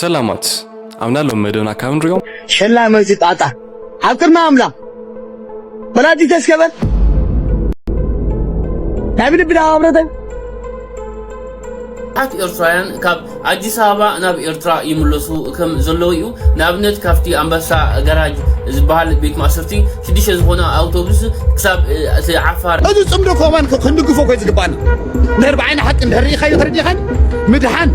ሰላማት ኣብ ናሎም መደብና ካብ ንሪኦም ሸላ መዚ ጣጣ ኣብ ቅድሚ ኣምላኽ ወላዲ ተስከበል ናይ ብልቢ ዳ ኣብረተ ብዙሓት ኤርትራውያን ካብ ኣዲስ ኣበባ ናብ ኤርትራ ይምለሱ ከም ዘለዉ እዩ። ንኣብነት ካብቲ ኣንበሳ ገራጅ ዝበሃል ቤት ማእሰርቲ ሽዱሽተ ዝኾነ ኣውቶቡስ ክሳብ እቲ ዓፋር እዚ ጽምዶ ኮማን ክንድግፎ ኮይ ዝግባና እንድሕር ብዓይኒ ሓቂ እንድሕር ርኢኻዮ ተረዲኻኒ ምድሓን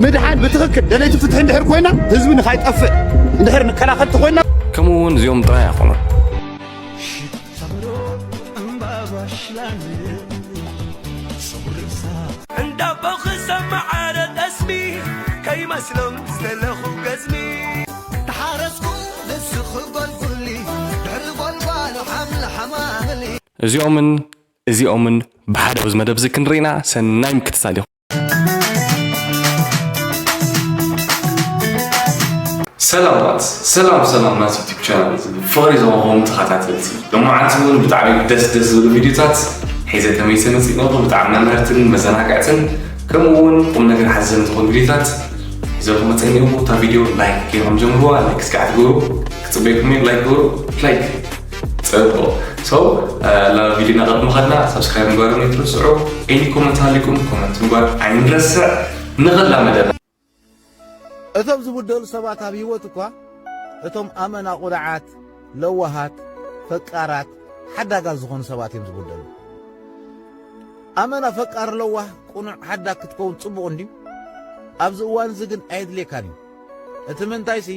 ምድሓን ብትኽክል ደለይቲ ፍትሒ እንድሕር ኮይና ህዝቢ ንኻይጠፍእ እንድሕር ንከላኸል ተኾይና ከምኡ እውን እዚኦም ጥራይ ኣይኮኑን። እንዳቦ ክሰማዓረ ጠስሚ ከይመስሎም ዝተለኹ ገዝሚ ተሓረስኩ ንስኺ ጎልጉሊ ድሕሪ ጎልጓል ሓምሊ ሓማምሊ እዚኦምን እዚኦምን ብሓደ ኣብዚ መደብ እዚ ክንርኢና ሰናይ ምክትታል ኢኹም። ሰላማት ሰላም ሰላም ናት ዩቱብ ቻናል ፍቕሪ ዝኾንኩም ተኸታተልቲ ሎማዓንቲ እውን ብጣዕሚ ደስ ደስ ዝብሉ ቪዲዮታት ሒዘ ተመይሰ መፅእ ነኹ ብጣዕሚ መምህርትን መዘናግዕትን ከምኡ እውን ቁም ነገር ሓዘን ዝኾኑ ቪዲዮታት ሒዘ ክመፀ ነኹ እታ ቪዲዮ ላይክ ገይሮም ጀምርዋ ላይክ እስካዕ ትገብሩ ክፅበይኩም እየ ላይክ ግበሩ ላይክ ፅቡቕ so ናብ ቪዲዮ ናቐድሚ ኸድና ሳብስክራይብ ምግባር ኣይትረስዑ any comment ሃሊኩም comment ምግባር ኣይንረስዕ ንቐላ መደብ እቶም ዝብደሉ ሰባት ኣብ ህይወት እኳ እቶም ኣመና ቁርዓት፣ ለዋሃት፣ ፈቃራት፣ ሓዳጋት ዝኾኑ ሰባት እዮም ዝብደሉ። ኣመና ፈቃር ለዋህ ቁኑዕ ሓዳግ ክትከውን ጽቡቕ እንድዩ። ኣብዚ እዋን እዚ ግን ኣየድልየካን እዩ። እቲ ምንታይሲ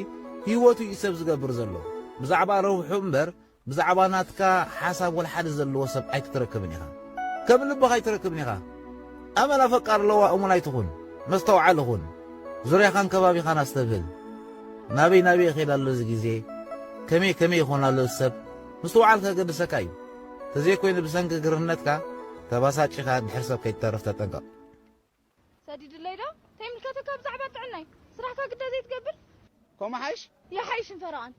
ህይወቱ እዩ ሰብ ዝገብር ዘሎ። ብዛዕባ ረብሑ እምበር ብዛዕባ ናትካ ሓሳብ ወላ ሓደ ዘለዎ ሰብ ኣይክትረክብን ኢኻ። ከም ልብኻ ኣይትረክብን ኢኻ። ኣመና ፈቃር ኣለዋ እሙን ኣይትኹን። መስተውዓሊ ኹን። ዙርያኻን ከባቢኻን ኣስተብህል። ናበይ ናበይ ይኸይድ ኣሎ እዚ ግዜ? ከመይ ከመይ ይኾን ኣሎ እዚ ሰብ? ምስትውዓል ከገድሰካ እዩ። ተዘይኮይኑ ብሰንኪ ግርህነትካ ተባሳጪኻ ድሕር ሰብ ከይትተርፍ ተጠንቀቕ። ሰዲድለይ ዶ ተይምልከተካ ብዛዕባ ጥዕናይ ስራሕካ ግዳ ዘይትገብር ኮማ ሓይሽ ይሓይሽን ፈረቓን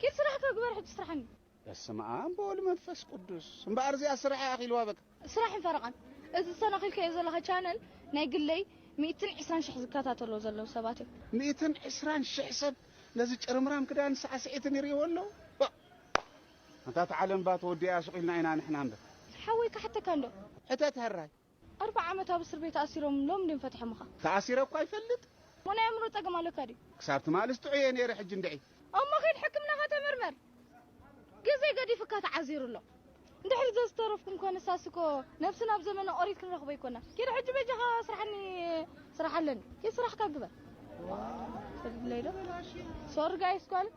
ኪድ ስራሕካ ግበር ሕጂ ስራሕኒ በስመ ኣብ በወልድ መንፈስ ቅዱስ እምበኣር እዚኣ ስራሕ እያ ኣኺልዋ በቃ ስራሕን ፈረቓን እዚ ዝሰናኺልካዮ ዘለኻ ቻነል ናይ ግለይ ሚእትን ዕስራን ሽሕ ዝከታተልዎ ዘለዉ ሰባት እዮም ሚእትን ዕስራን ሽሕ ሰብ ነዚ ጭርምራም ክዳን ሳዕስዒትን ይርእይዎ ኣለዉ ኣንታ እቲ ዓለም ባ ተወዲኣ ሱቕ ኢልና ኢና ንሕና እምበር ሓወይ ክሓተካ እንዶ ሕተት ሕራይ ኣርባዓ ዓመት ኣብ እስር ቤት ኣሲሮም ሎም ድዮም ፈትሖምኻ ተኣሲረ እኳ ይፈልጥ እሞ ናይ ኣእምሮ ጸገም ኣለካ ድዩ ክሳብ ትማልስ ጥዑየ ነይረ ሕጂ እንድዒ እሞ ኸይድ ሕክምናኻ ተመርመር ግዜ ገዲፉካ ተዓዚሩ ኣሎ እንድሕር ዘዝተረፍኩም ኮነ ሳስኮ ነብስና ኣብ ዘመነ ኦሪት ክንረኽቦ ይኮና ኪድ ሕጂ በጃኻ ስራሕኒ ስራሕ ኣለኒ ኪድ ስራሕካ ግበር ሰድለይ ዶ ሶሪ ጋይስ ኳል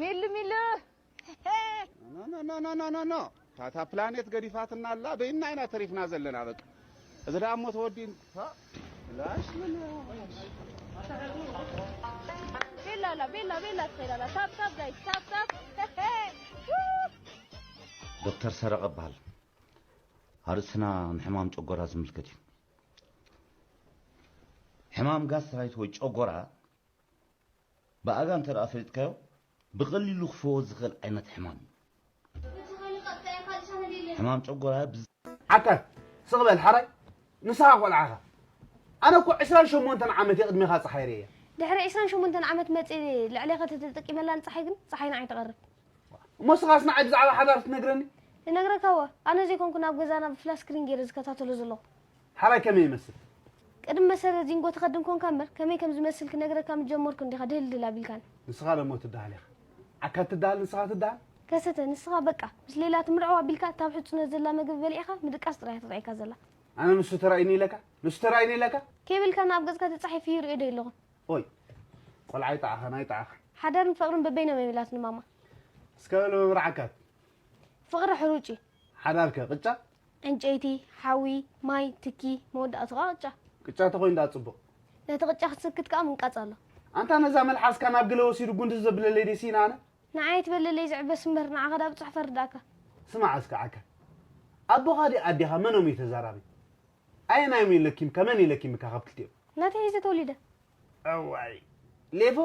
ሚሉ ሚሉ ኖ ኖ ኖ ኖ ኖ ኖ ታታ ፕላኔት ገዲፋትና ኣላ በይና ኢና ተሪፍና ዘለና በቃ እዚ ደኣ እሞ ተወዲን ላሽ ምን ቤላ ላ ቤላ ቤላ ትኸይድ ኣላ ታፕ ታፕ ጋይስ ታፕ ታፕ ዶክተር ሰረቐ እበሃል ኣርእስትና ንሕማም ጨጎራ ዝምልከት እዩ ሕማም ጋስትራይት ወይ ጨጎራ ብኣጋ እንተ ደኣ ፈሊጥካዮ ብቐሊሉ ክፈወስ ዝኽእል ዓይነት ሕማም እዩ ሕማም ጨጎራ ዓካር ስቕ በል ሓራይ ንስኻ ቆልዓ ኢኻ ኣነ እኮ ዕስራን ሸሞንተን ዓመት እየ ቅድሜኻ ፀሓይ ርእየ ድሕሪ ዕስራን ሸሞንተን ዓመት መፂ ልዕሌኻ ተተጠቂመላ ንፀሓይ ግን ፀሓይ ንዓይ ትቐርብ እሞ ስኻስ ንዓይ ብዛዕባ ሓዳር ትነግረኒ እነግረካ እወ ኣነ ዘይኮንኩ ናብ ገዛና ብፍላት ስክሪን ገይረ ዝከታተሎ ዘለኹ ሓራይ ከመይ ይመስል ቅድሚ መሰረት ዚንጎ ትኸድም ኮንካ እምበር ከመይ ከም ዝመስል ክነግረካ ምጀመርኩ እንዲኻ ድህልድል ኣቢልካኒ ንስኻ ደሞ ትደሃል ኢኻ ዓካ ትደሃል ንስኻ ትደሃል ከሰተ ንስኻ በቃ ምስ ሌላ ትምርዐው ኣቢልካ እታ ኣብ ሕጹነት ዘላ መግቢ በሊዕኻ ምድቃስ ጥራይ ትርኣየካ ዘላ ኣነ ንሱ ተራእዩኒ ኢለካ ንሱ ተራእዩኒ ኢለካ ከይበልካኒ ኣብ ገጽካ ተጻሒፉ ይርእዮ ዶ ኣለኹ ኦይ ቆልዓ ይጥዓኻ ናይ ጥዓኻ ሓዳርን ፍቕርን በበይኖም እዮም ኢላትኒ ማማ እስከ በሉ መብርዓካት ፍቕሪ ሕሩጭ እዩ ሓዳር ከ ቅጫ ዕንጨይቲ፣ ሓዊ፣ ማይ፣ ትኪ፣ መወዳእቱ ኸዓ ቅጫ። ቅጫ ተኾይኑ ደኣ ጽቡቕ። ነቲ ቅጫ ክትስክት ከኣ ምንቃጽ ኣሎ። ኣንታ ነዛ መልሓስካ ናብ ገለ ወሲዱ ጉንዲ ዘብለለይ ደይ ሲኢነ ኣነ? ንዓይ ኣይትበለለይ ዝዕበስ እምበር ንዓኻ ደኣ ብጹሕ ፈርድኣካ። ስማዕ እስከ ዓካ። ኣቦኻ ድዩ ኣዴኻ መኖም እዩ ተዛራቢ? ኣየናዮም እዩ ለኪምካ መን እዩ ለኪምካ ካብ ክልቲኦም? ናተይ ሒዘ ተወሊደ። እዋይ ሌፎ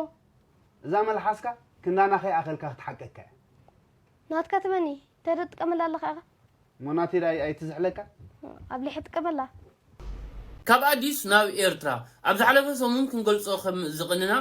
እዛ መልሓስካ ክንዳና ከይኣኸልካ ክትሓቀካ እያ። ናትካ ትበኒ እንታይ ዶ ትጥቀመላ ኣለኻ ኢኻ? እሞ ናተይ ደኣ ኣይትዝሕለካ? ኣብ ሊሐ ጥቀመላ። ካብ ኣዲስ ናብ ኤርትራ ኣብ ዝሓለፈ ሰሙን ክንገልጾ ከም ዝቕንና፣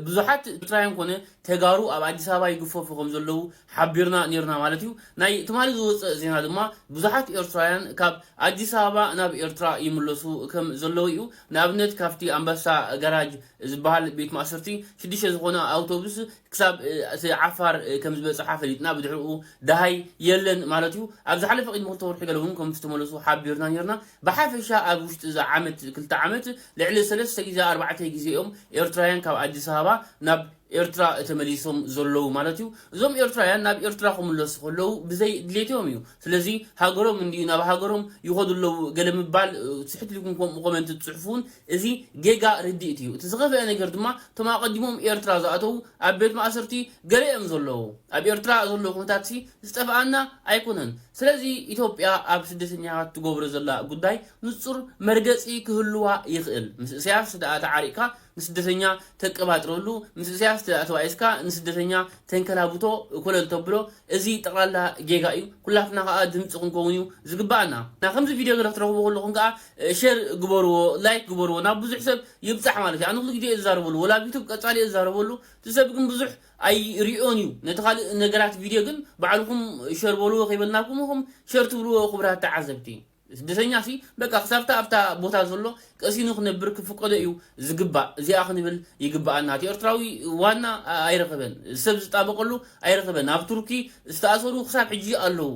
ብዙሓት ኤርትራውያን ኮነ ተጋሩ ኣብ ኣዲስ ኣበባ ይግፈፉ ከም ዘለዉ ሓቢርና ነይርና ማለት እዩ። ናይ ትማሊ ዝወጸ ዜና ድማ ብዙሓት ኤርትራውያን ካብ ኣዲስ ኣበባ ናብ ኤርትራ ይምለሱ ከም ዘለዉ እዩ። ንኣብነት ካብቲ ኣንበሳ ገራጅ ዝበሃል ቤት ማእሰርቲ ሽዱሽተ ዝኾነ ኣውቶቡስ ክሳብ፣ እ፣ እቲ ዓፋር፣ እ፣ ከም ዝበጽሓ ፈሊጥና፣ ብድሕሪኡ ደሃይ የለን ማለት እዩ። ኣብ ዝሓለፈ ቅድሚ ክልተ ወርሒ ገለ እውን ከም ዝተመለሱ ሓቢርና ነይርና። ብሓፈሻ ኣብ ውሽጢ እዛ ዓመት፣ ክልተ ዓመት፣ ልዕሊ ሰለስተ ግዜ፣ ኣርባዕተ ግዜ እዮም ኤርትራውያን ካብ ኣዲስ ኣበባ ናብ ኤርትራ ተመሊሶም ዘለዉ ማለት እዩ። እዞም ኤርትራውያን ናብ ኤርትራ ክምለሱ ከለዉ ብዘይ ድሌቶም እዩ። ስለዚ ሃገሮም እንድዩ ናብ ሃገሮም ይኸዱ ኣለዉ ገለ ምባል፣ እ፣ ትሕት ኢልኩም ከም ኮመንት ትጽሕፉ እውን እዚ ጌጋ ርድኢት እዩ። እቲ ዝኸፍአ ነገር ድማ እቶም ኣቐዲሞም ኤርትራ ዝኣተዉ ኣብ ቤት ማእሰርቲ ገለ እዮም ዘለዉ። ኣብ ኤርትራ ዘሎ ኩነታትሲ ዝጠፍኣና ኣይኮነን። ስለዚ ኢትዮጵያ ኣብ ስደተኛታት ትገብሮ ዘላ ጉዳይ ንጹር መርገጺ ክህልዋ ይኽእል። ምስ እስያስ ደኣ ተዓሪቕካ ንስደተኛ ተቀባጥረሉ፣ ምስ እስያስ ተባኢስካ ንስደተኛ ተንከላብቶ ኮለል ተብሎ፣ እዚ ጠቕላላ ጌጋ እዩ። ኩላትና ከኣ ድምፂ ክንከውን እዩ ዝግባኣና። እና ከምዚ ቪድዮ ገለ ክትረኽቡ ከለኹም ከኣ፣ እ፣ ሼር ግበርዎ፣ ላይክ ግበርዎ፣ ናብ ብዙሕ ሰብ ይብጻሕ ማለት እዩ። ኣነ ኩሉ ግዜ እየ ዝዛረበሉ፣ ወላ ኣብ ዩቱብ ቀጻሊ እየ ዝዛረበሉ፣ እቲ ሰብ ግን ብዙሕ ኣይሪኦን እዩ። ነቲ ካልእ ነገራት ቪድዮ ግን ባዕልኹም ሼር በልዎ ከይበልናኩም ኢኹም ሼር ትብልዎ ክቡራት ተዓዘብቲ። ስደተኛ ሲ በቃ ክሳብታ ኣብታ ቦታ ዘሎ ቀሲኑ ክነብር ክፍቀዶ እዩ ዝግባእ። እዚኣ ክንብል ይግባኣና። እቲ ኤርትራዊ ዋና ኣይረኸበን፣ ሰብ ዝጣበቀሉ ኣይረኸበን። ኣብ ቱርኪ ዝተኣሰሩ ክሳብ ሕጂ ኣለዉ።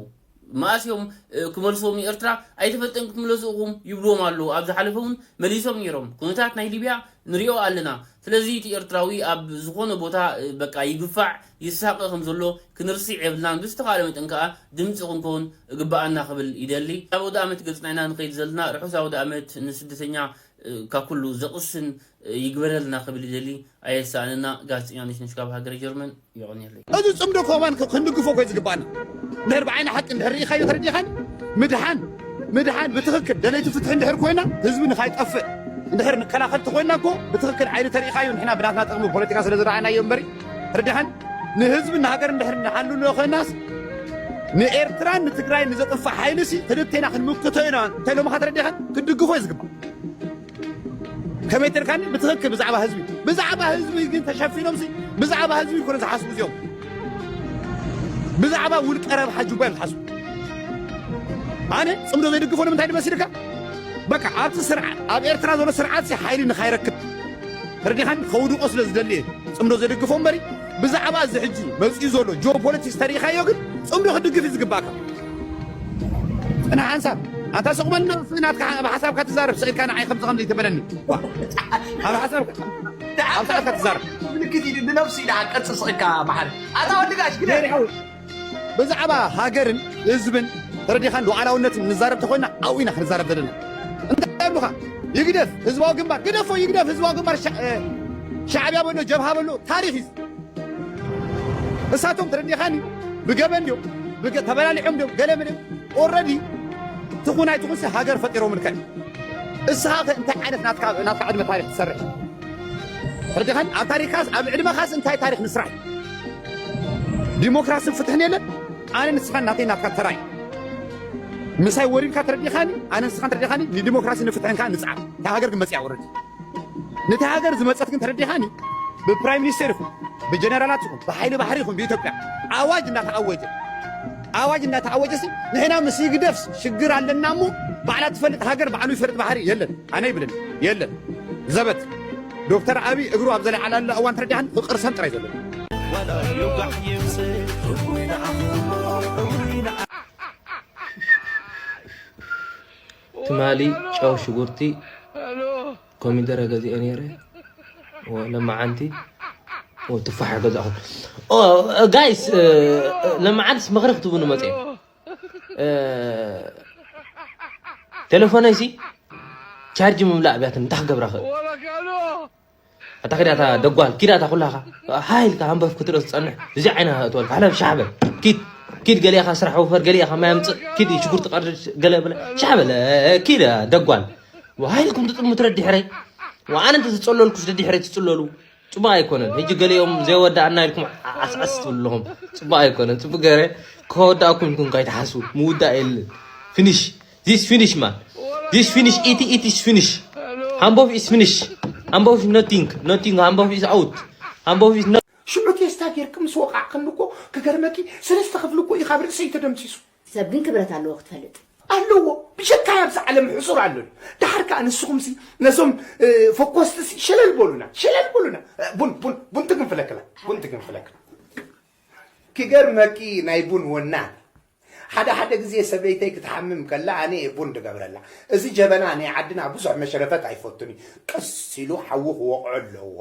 መኣስ እዮም፣ እ፣ ክመልስዎም ንኤርትራ? ኣይተፈልጠን ክትምለሱ ኢኹም ይብልዎም ኣለዉ። ኣብ ዝሓለፈ እውን መሊሶም ነይሮም። ኩነታት ናይ ሊብያ ንሪኦ ኣለና። ስለዚ እቲ ኤርትራዊ ኣብ ዝኾነ ቦታ፣ እ፣ በቃ ይግፋዕ፣ ይሳቐ ከም ዘሎ ክንርስዕ የብልናን። ብዝተኻእለ መጠን ከኣ ድምፂ ክንከውን ግባኣና ክብል ይደሊ። ኣብ ኣውደ ኣመት ገጽና ኢና ንኸይድ ዘለና። ርሑስ ኣውደ ኣመት ንስደተኛ፣ እ፣ ካብ ኩሉ ዘቕስን፣ እ፣ ይግበረልና ክብል ይደሊ። ኣየሳእነና። ጋዜጠኛ ነሽነሽ ካብ ሃገረ ጀርመን። የቐንየለይ። እዚ ጽምዶ ከማን ክ-፣ ክንድግፎ እኮ እዩ ዝግባኣና። እንድሕር ብዓይኒ ሓቂ እንድሕር ርኢኻዮ ተረዲኻኒ፣ ምድሓን፣ ምድሓን ብትኽክል ደለይቲ ፍትሒ እንድሕር ኮይና፣ ህዝቢ ንኻይጠፍእ እንድሕር ንከላኸል ተኾይና እኮ ብትኽክል ዓይኒ ተርኢኻዮ። ንሕና ብናትና ጥቕሚ ፖለቲካ ስለ ዝረኣናዮ እምበሪ፣ ተረዲኻኒ፣ ንህዝቢ ንሃገር እንድሕር ንሓልሎ ኮይናስ ንኤርትራን ንትግራይን ንዘጥፍእ ሓይሊ ሲ ክልቴና ክንምክቶ ኢና እንተ ኢሎምኻ ተረዲኻኒ፣ ክትድግፎ እዩ ዝግባእ። ከመይ ተልካኒ? ብትኽክል ብዛዕባ ህዝቢ፣ ብዛዕባ ህዝቢ ግን ተሸፊኖም ሲ ብዛዕባ ህዝቢ ይኮነ ዝሓስቡ እዚኦም። ብዛዕባ ውልቀ ረብሓ ጁባ እዮም ዝሓስቡ። ኣነ ጽምዶ ዘይድግፎ ንምንታይ ድመሲልካ? በቃ ኣብቲ ስርዓት፣ ኣብ ኤርትራ ዘሎ ስርዓት ሲ ሓይሊ ንኻይረክብ ተረዲኻን ከውድቆ ስለ ዝደሊ እየ ጽምዶ ዘደግፎ እምበሪ፣ ብዛዕባ እዚ ሕጂ መጺኡ ዘሎ ጂኦፖለቲክስ ተሪኢኻዮ ግን ጽምዶ ክድግፍ እዩ ዝግባእካ። ጽናሕ ሓንሳብ ኣንታ ስቕ በል፣ ናትካ ኣብ ሓሳብካ ትዛረብ፣ ስቕ ኢልካ ንዓይ ከምዚ ከምዚ ኣይትበለኒ። ዋ፣ ኣብ ሓሳብካ፣ ኣብ ሓሳብካ ትዛረብ። ምልክት ኢሉ ንነብሱ ኢልካ ቀጽል ስቕ ኢልካ መሓሪ። ኣታ ወዲ ጋሽ ግደ። ብዛዕባ ሃገርን ህዝብን ተረዲኻን ሉዓላውነትን ንዛረብ ተኾይና ኣብኡ ኢና ክንዛረብ ዘለና። እንታይ ይብሉኻ? ይግደፍ ህዝባዊ ግንባር፣ ግደፎ ይግደፍ ህዝባዊ ግንባር ሻ-፣ እ፣ ሻዕብያ በሎ፣ ጀብሃ በሎ፣ ታሪኽ እዩ። እሳቶም ተረዲኻኒ ብገበን ድዮም፣ ብገ-፣ ተበላሊዖም ድዮም፣ ገለ መለ ኦልረዲ ትኹን ኣይትኹንሲ ሃገር ፈጢሮምልካ እዮም። እስኻ ከ እንታይ ዓይነት ናትካ፣ ናትካ ዕድመ ታሪኽ ትሰርሕ? ተረዲኻኒ? ኣብ ታሪኻስ፣ ኣብ ዕድመኻስ እንታይ ታሪኽ ንስራሕ? ዲሞክራስን ፍትሕን የለን። ኣነ ንስኻን ናተይ ናትካ ተራይ ምሳይ ወሪድካ ተረዲኻኒ፣ ኣነ ንስኻን ተረዲኻኒ፣ ንዲሞክራሲ ንፍትሕን ከኣ ንጽዓር። እታ ሃገር ግን መጽያ ወረድ። ነቲ ሃገር ዝመጸት ግን ተረዲኻኒ፣ ብፕራይም ሚኒስተር ይኹን፣ ብጀነራላት ይኹን፣ ብሓይሊ ባሕሪ ይኹን፣ ብኢትዮጵያ ኣዋጅ እንዳተኣወጀ፣ ኣዋጅ እንዳተኣወጀ ሲ ንሕና ምስ ይግደፍ ሽግር ኣለና እሞ ባዕላ ትፈልጥ ሃገር ባዕሉ ይፈልጥ ባሕሪ የለን። ኣነ ይብልን የለን። ዘበት ዶክተር ኣብይ እግሩ ኣብ ዘለዓላሉ እዋን ተረዲኻኒ፣ ክቕርሰም ጥራይ ዘሎ። ትማሊ ጨው ሽጉርቲ ኮሚደረ ገዚኤ ነይረ። ወ-፣ ለመዓንቲ ወ-፣ ትፋሕ ገዛኹ። ኦ፣ ጋይስ፣ እ፣ እ፣ ለመዓንትስ ምኽሪ ክትቡኒ መጽየ። እ፣ ቴሌፎነይሲ ቻርጅ ምምላእ ብያትን እንታይ ክገብራ ክእል? ኣታ ኪድ ኣታ ደጓል፣ ኪድ ኣታ ኩላኻ። ሃይልካ ሃንበፍ ክትርኢ ትጸንሕ። እዚ ዓይና እትበልካ። ሓለፍ ሻሕ በል። ኪድ፣ ኪድ ገሊኣኻ ስራሕ ውፈር፣ ገሊኣኻ ማይ ኣምጽእ፣ ኪድ ሽጉርቲ ቀርድ፣ ገለ በለ። ሻሕ በል፣ ኪድ ደጓል። ወሃይልኩም ትጥልሙ ትረድ ድሕረይ። ወኣነ እንተ ዝጸለልኩስ ደድሕረይ ትጽለሉ። ጽቡቕ ኣይኮነን። ሕጂ ገሊኦም ዘይወዳእና ኢልኩም ዓስዓስ ትብሉ ኣለኹም። ጽቡቕ ኣይኮነን። ጽቡቕ ገይረ ከወዳእኩም ኢልኩም ከይትሓስቡ። ምውዳእ የለን። ፊኒሽ። This finish, man. This finish, it, it is finish. Hambof is finish. Hambof is nothing. Nothing. Hambof is out. Hambof is no. ሽዑ ቴስታ ጌርኪ ምስ ወቓዕክኒ እኮ ክገርመኪ ሰለስተ ክፍሊ እኮ እዩ ካብ ርእሰይ ተደምሲሱ። ሰብ ግን ክብረት ኣለዎ ክትፈልጥ። ኣለዎ ብጀካይ ኣብዚ ዓለም ሕሱር ኣሎ ድዩ? ደሓር ከኣ ንስኹምሲ ነዞም ፈኮስትሲ ሸለል በሉና ሸለል በሉና። ቡን ቡን ቡን ትግንፍለክላ ቡን ትግንፍለክላ። ክገርመኪ ናይ ቡን ወናኒ ሓደ ሓደ ግዜ ሰበይተይ ክትሓምም ከላ ኣነ እየ ቡን ድገብረላ። እዚ ጀበና ናይ ዓድና ብዙሕ መሸረፈት ኣይፈቱን እዩ። ቀስ ኢሉ ሓዊ ክወቕዖ ኣለዎ።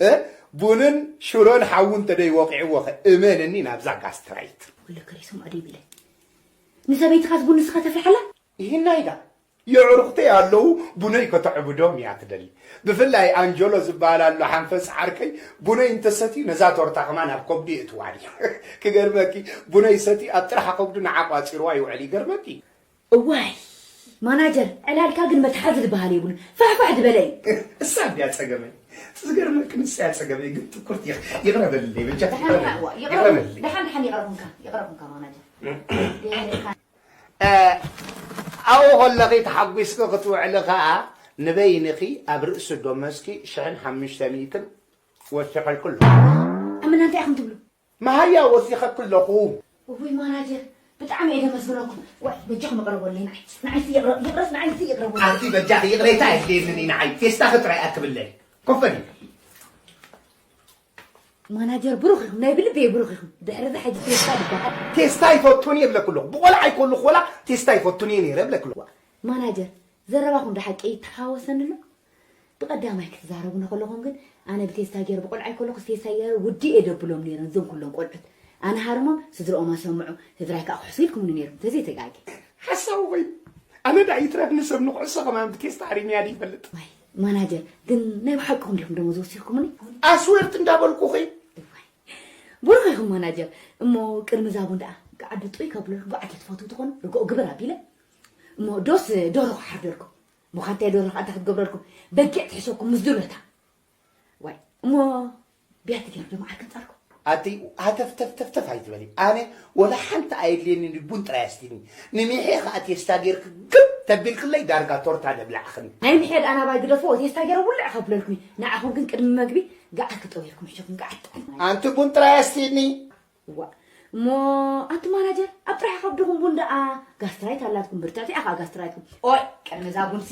እ ቡንን ሽሮን ሓዊ እንተደይ ወቒዕዎ ኸ እመንኒ ናብዛ ጋስትራይት። ወለከ ሪሶም ኣደይ ብለይ ንሰበይትኻስ ቡን ንስኻ ተፍልሓላ? ይህና ኢዳ የዕሩኽተይ ኣለዉ ቡነይ ከተዕብዶም እያ ትደሊ። ብፍላይ ኣንጀሎ ዝበሃል ኣሎ ሓንፈፅ ዓርከይ ቡነይ እንተሰትዩ ነዛ ቶርታ ከማን ኣብ ከብዱ የእትዋ ድዩ። ክገርመኪ ቡነይ ሰትዩ ኣብ ጥርሓ ከብዱ ንዓ ቋፂርዋ ይውዕል ይገርመኪ። እዋይ ማናጀር ዕላልካ ግን መትሓዚ ዝበሃል የብሉን ፋሕፋሕ ዝበለ እዩ። እሳ እንድያ ፀገመይ ዝገርመኪ ንሳ እያ ፀገመይ ግን ትኩርቲ ይቕረ በልለይ በጃ ይቕረ በልለይ። ደሓን ደሓን ይቕረብንካ ይቕረብንካ ማናጀር ኣብኡ ከለኺ ተሓጒስኪ ክትውዕሊ ኸኣ ንበይንኺ ኣብ ርእሲ ደሞዝኪ ሽሕን ሓሙሽተ ሚእትን ወሲኸልኪ ኣለኹ። ኣመና እንታይ ኢኹም ትብሉ? መሃያ ወሲኸኪ ኣለኹ። እውይ ማናጀር ብጣዕሚ እየ ዘመስግነኩም። ዋይ በጃኹም ይቕረበለይ ንዓይ ንዓይሲ ይቕረብ ይቕረብ ንዓይሲ ይቕረበለይ። ኣቲ በጃኺ ይቕሬታ የድልየኒ ንዓይ ፌስታኺ ጥራይ ኣክብለይ። ኮፈኒ። ማናጀር ብሩኽ ኢኹም ናይ ብልቢ እየ ብሩኽ ኢኹም ድሕሪ እዚ ሕጂ ቴስታ ዝበሃል ቴስታ ኣይፈቱን እየ ብለኪ ኣለኹ ብቆልዓይ ከለኹ ወላ ቴስታ ኣይፈቱን እየ ነይረ ብለኪ ኣለኹ ማናጀር ዘረባኹም ዶ ሓቂ ይተሓዋወሰኒ ኣሎ ብቐዳማይ ክትዛረቡ እንከለኹም ግን ኣነ ብቴስታ ገይረ ብቆልዓይ ከለኹስ ቴስታ ገይረ ውዲ እየ ደብሎም ነይረ ነዞም ኩሎም ቆልዑት ኣነ ሃርሞም ስድርኦም ኣሰምዑ ስድራይ ከዓ ክሕሱ ኢልኩምኒ ነይርኩም ተዘይተጋግየ ሓሳዊ ኮይኑ ኣነ ደኣ ይትረፍኒ ሰብ ንኩዕሶ ከማን ብቴስታ ሃሪምያ ድዩ ይፈልጥ ዋይ ማናጀር ግን ናይ ብሓቅኹም ዲኹም ደሞዝ ወሲኽኩምኒ? ኣስዌርት እንዳበልኩኺ። ብሩኽ ኢኹም ማናጀር። እሞ ቅድሚ እዛ ቡን ደኣ ገዓዲ ጥውይ ከብለልኩም ገዓዲ ትፈትዉ ትኾኑ ርግኦ ግብር ኣቢለ እሞ ዶስ ደርሆ ክሓርደልኩም? እሞ ካንታይ ደርሆ ከኣ እንታይ ክትገብረልኩም? በጊዕ ትሕሸኩም ምስ ድሎታ። ዋይ እሞ ቢያቲ ገይሩ ዶ መዓር ክንጸርኩ? ኣቲ ሃተፍተፍተፍተፍ ኣይትበሊ ኣነ ወላ ሓንቲ ኣየድልየንን እዩ ቡን ጥራይ ኣስቲኒ ንሚሐ ከኣ ቴስታ ጌርኪ ግብ ተቢልክለይ ዳርጋ ቶርታ ደብላዕኽኒ። ናይ ምሕያድ ኣናባይ ግደፍዎ ቴስታ ጌረ ውልዕ ከብለልኩም እዩ ንዓኹም ግን ቅድሚ መግቢ ገዓት ክጠውየልኩም ሕሸኩም ገዓት ጥዑም። ኣንቲ ቡን ጥራይ ኣስቲኒ። ዋእ እሞ ኣንቲ ማናጀር ኣብ ጥራሕ ከብድኹም ቡን ደኣ ጋስትራይት ኣላትኩም ብርትዕቲ ኢያ ከኣ ጋስትራይትኩም ኦይ ቅድሚ እዛ ቡንሲ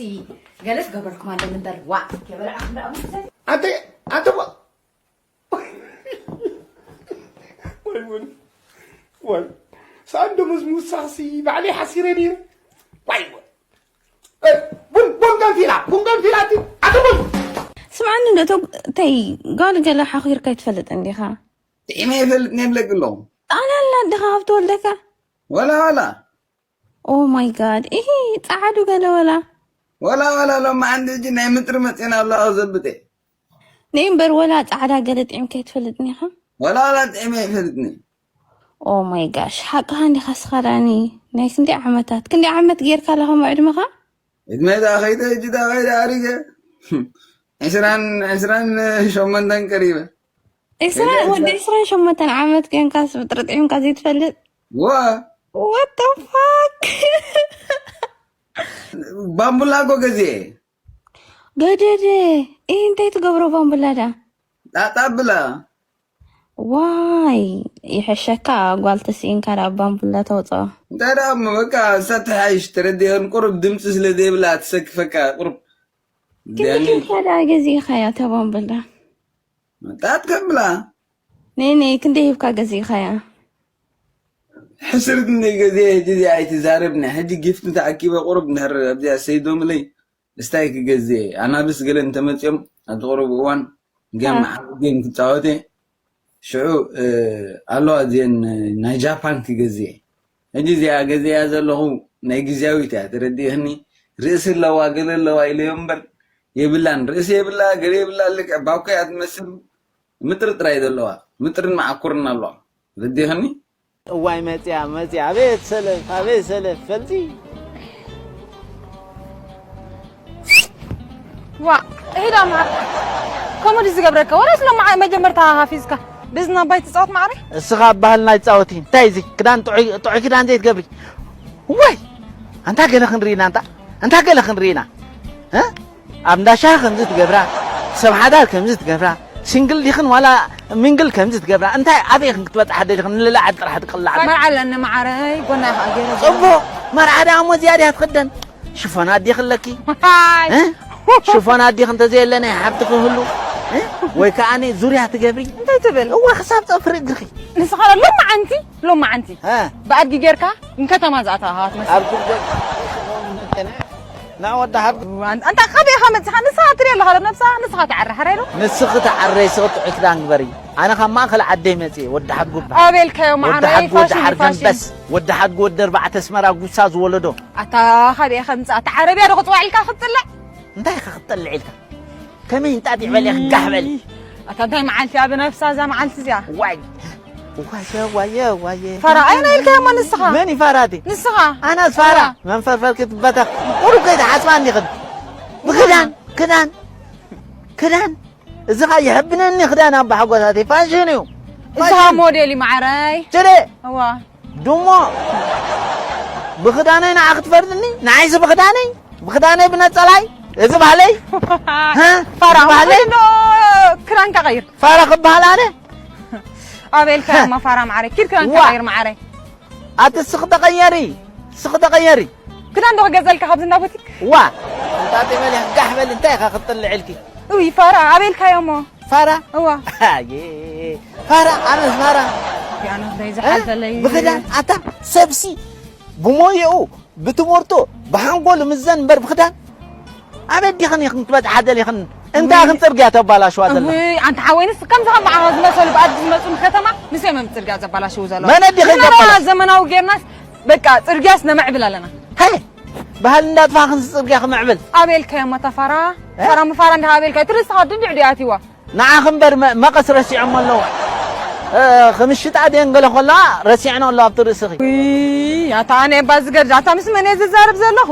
ገለስ ገበርኩም ኣለኒ እምበር ዋእ ከይበላዕኹም ደኣ ቡን ትሰትዩ ኣንቲ ኣንቲ ወይ ቡን ወይ ሳንዶ ምስ ምውሳኽሲ ባዕለይ ሓሲረ ነይረ ዋይ ወይ ቡን ቡን ገንፊላ ቡን ገንፊላ እቲ ኣቲ ቡን ስምዓኒ ዶ ተይ ጓል ገለ ሓኺርካ ኣይትፈልጥን ዲኻ ጥዒመ ይፈልጥ ነብለኪ ኣለኹ ጣልያን ኣላ ኣደኻ ካብ ተወልደካ ወላ ወላ Oh my God ኢሂ ጸዓዱ ገለ ወላ። ወላ ወላ ሎማዓንቲ ሕጂ ናይ ምጥሪ መጺና ኣሎ ኣኽዘብጥ እየ። ነይ እምበር ወላ ጻዕዳ ገለ ጥዒምካ ኣይትፈልጥን ኢኻ። ወላ ወላ ጥዒመ ኣይፈልጥን እየ። Oh my gosh ሓቅኻ እንዲኻ እስኻ ዳኒ ናይ ክንደይ ዓመታት ክንደይ ዓመት ጌርካ ኣላ ከምኡ ዕድመኻ? ዕድመይ ደኣ ከይደ ሕጂ ደኣ ከይደ ኣሪገ። ዕስራን ዕስራን ሸሞንተን ቀሪበ። ዕስራን ወዲ ዕስራን ሸሞንተን ዓመት ኮይንካስ ብጥርጥዒምካ ዘይትፈልጥ? ዋ What the fuck? ባምቡላ እኮ ገዚኤ። ገደደ ኢህ እንታይ ትገብሮ ባምቡላ ዳ? ጣጣ ብላ። ዋይ ይሕሸካ ጓል ተስኢንካ ዳ ባምቡላ ተውፅኦ። እንታይ ደኣ እሞ በቃ እሳ ትሓይሽ ተረዲእኽን ቁሩብ ድምፂ ስለ ዘይብላ ትሰክፈካ ቁሩብ ክንደይ ሂብካ ደኣ ገዚእኻያ እታ ባምቡላ? ጣጥ ከብላ። ነይ ነይ ክንደይ ሂብካ ገዚእኻያ? ሕስርት እንደ ገዚአ ሕጂ እዚኣ ኣይትዛረብኒ ሕጂ ጊፍት ተኣኪበ ቁሩብ እንድሕር ኣብዚኣ ሰይዶምለይ እስታይ ክገዝእ እየ ኣናብስ ገለ እንተመፅኦም ኣብቲ ቁሩብ እዋን ጌም መዓልቲ ጌም ክፃወት እየ ሽዑ ኣለዋ እዚአን ናይ ጃፓን ክገዝእ እየ ሕጂ እዚኣ ገዚኣ ዘለኹ ናይ ግዝያዊት እያ ተረዲእኽኒ ርእሲ ኣለዋ ገለ ኣለዋ ኢለዮ እምበር የብላን ርእሲ የብላ ገለ የብላ ልክዕ ባኮ እያ ትመስል ምጥሪ ጥራይ ዘለዋ ምጥርን መዓኩርን ኣለዋ ተረዲእኽኒ እዋይ መፅያ መፅያ ኣቤት ሰለፍ ኣቤት ሰለፍ ፈልፂ ዋ እሂዳ ማር ከምኡ ድዩ ዝገብረካ ወላስ ሎማ መጀመርታ ሃፊዝካ ብዝና ኣባይ ትፃወት ማዕረ እስኻ ኣብ ባህልና ይፃወት እዩ እንታይ እዚ ክዳን ጥዑይ ጥዑይ ክዳን ዘይትገብሪ ወይ ኣንታ ገለ ክንርኢና ኣንታ ኣንታ ገለ ክንርኢና እ ኣብ እንዳሻ ከምዚ ትገብራ፣ ሰብ ሓዳር ከምዚ ትገብራ፣ ሲንግል ዲኽን ዋላ ሚንግል ከምዚ ትገብራ። እንታይ ኣበይ ኽን ክትበጽሓ ደሊኽን ንልላ ዓዲ ጥራሕ ትቅላዕ። መርዓ ኣለኒ መዓረይ፣ ጎና ኢኻ ገይረ ጽቡቕ። መርዓ ደኣ እሞ እዚኣ ድያ ትኽደን? ሽፎን ኣዲኽ ኣለኪ? ሃይ። እ? ሽፎን ኣዲኽ እንተዘየለ ናይ ሓብቲ ክህሉ? እ? ወይ ከኣ ዙርያ ትገብሪ? እንታይ ትብል? እዋ ክሳብ ጸፍሪ እግርኺ። ንስኻ ሎማዓንቲ፣ ሎማዓንቲ። እ? ብኣድጊ ጌርካ ንከተማ ዝኣተኻ ትመስል። ኣብ ጉልበት ና ወዲ ሓድ ኣን-፣ ኣንታ ካበይ ኢኻ መጺኻ? ንስኻ ትርኢ ኣለኻ ዶ ነብሳ? ንስኻ ትዓሪ ሓራይ ዶ? ንስኺ ትዓረይ፣ ስኺ ጥዑይ ክዳን ግበሪ። ኣነ ካብ ማእከል ዓደይ መጽየ፣ ወዲ ሓድጉ እበሃል። ኣበይ ኢልካዮ ወዲ መዓረይ? ሓድጉ ወዲ ፋሽን እዩ፣ ሓርገን ፋሽን። በስ፣ ወዲ ሓድጉ ወዲ ኣርባዕተ ኣስመራ ጉሳ ዝወለዶ። ኣታ ካበይ ኢኻ ምጻእ? ኣታ ዓረብያ ዶ ክጽዋዕ ኢልካ ክትጥልዕ? እንታይ ኢኻ ክትጥልዕ ኢልካ? ከመይ እንጣጢዕ በል ኢኻ ጋሕ በል። ኣታ እንታይ መዓልቲ እያ ብነብሳ እዛ መዓልቲ እዚኣ? ዋይ። ዋየ፣ ዋየ፣ ዋየ። ፋራ፣ ኣይና ኢልካዮ እሞ ንስኻ? መን እዩ ፋራ እቲ? ንስኻ። ኣነስ ፋራ? እዋ። መንፈርፈር ክትበተኽ። ቁሩብ ከይትሓስባ እንዲኽን። ብክዳን፣ ክዳን፣ ክዳን። እዚ ኸ ይሕብነኒ ክዳን ኣባ ሓጎሳተይ። ፋሽን እዩ። እዚ ኸ ፋሽን። ሞዴል እዩ መዓረይ። ችደ። እዋ። ድሞ። ብክዳነይ ንዓ ክትፈርድኒ? ንዓይሲ ብክዳነይ? ብክዳነይ ብነጸላይ? እዚ ባህለይ? ሃ? ፋራ፣ እዚ ባህለይ? ዶ ክዳንካ ቀይር። ፋራ ክበሃል ኣነ? ኣበይ ኢልካ ሃ? እማ ፋራ መዓረይ? ኪድ ክዳንካ ዋ። ቀይር መዓረይ። ኣቲ ስኽ ተቐየሪ፣ ስኽ ተቐየሪ። ክዳን ዶ ክገዘልካ ካብዚ እንዳ ቡቲክ? ዋ። እንታቲ በል ጋሕ በል፣ እንታይ ኢኻ ክትጥልዕ ኢልኪ? እይ፣ ፋራ፣ ኣበይ ኢልካዮ እሞ? ፋራ? እዋ። ኣየ፣ ፋራ፣ ኣነስ ፋራ። ያኖስ ናይ እ? ዝሓልፈለይ። ብኽዳን ኣታ ሰብሲ ብሞየኡ ብትምህርቱ ብሓንጎሉ ምዘን እምበር ብኽዳን ኣበዲኽን ኢኽን ክትበጽሓ ደሊኽን እንታይ ኢኽን ጽርግያ ተባላሽዋ ዘለኽን? እውይ፣ ኣንታ ሓወይንስ ከምዚ ከም በዓኻ ዝመሰሉ ብኣድጊ ዝመጹ ንከተማ ንሶም እዮም ጽርግያ ዘባላሽዉ ዘለዉ። መን ኣዲኺ ንሕና ዘባላሽ? ዘመናዊ ጌርናስ በቃ ጽርግያስ ነምዕብል ኣለና። ሃይ፣ ባህሊ እንዳጥፋኽን ጽርግያ ክምዕብል። ኣበይ ኢልካዮ እሞ እታ ፋራ? እ? ፋራ ምፋራ እንዲኻ ኣበይ ኢልካዮ? ትርእስኻ ድንድዕ ድዩ ኣትይዋ? ንዓኺ እምበር መ-፣ መቐስ ረሲዖሞ ኣለዉ። እ፣ ክምሽጣ ድየን ገለ ከለዋ ረሲዐን ኣሎ ኣብቲ ርእስኺ። ውይ፣ ኣታ ኣነ እባ ዝገድድ፣ ኣታ ምስ መን እየ ዝዛረብ ዘለኹ?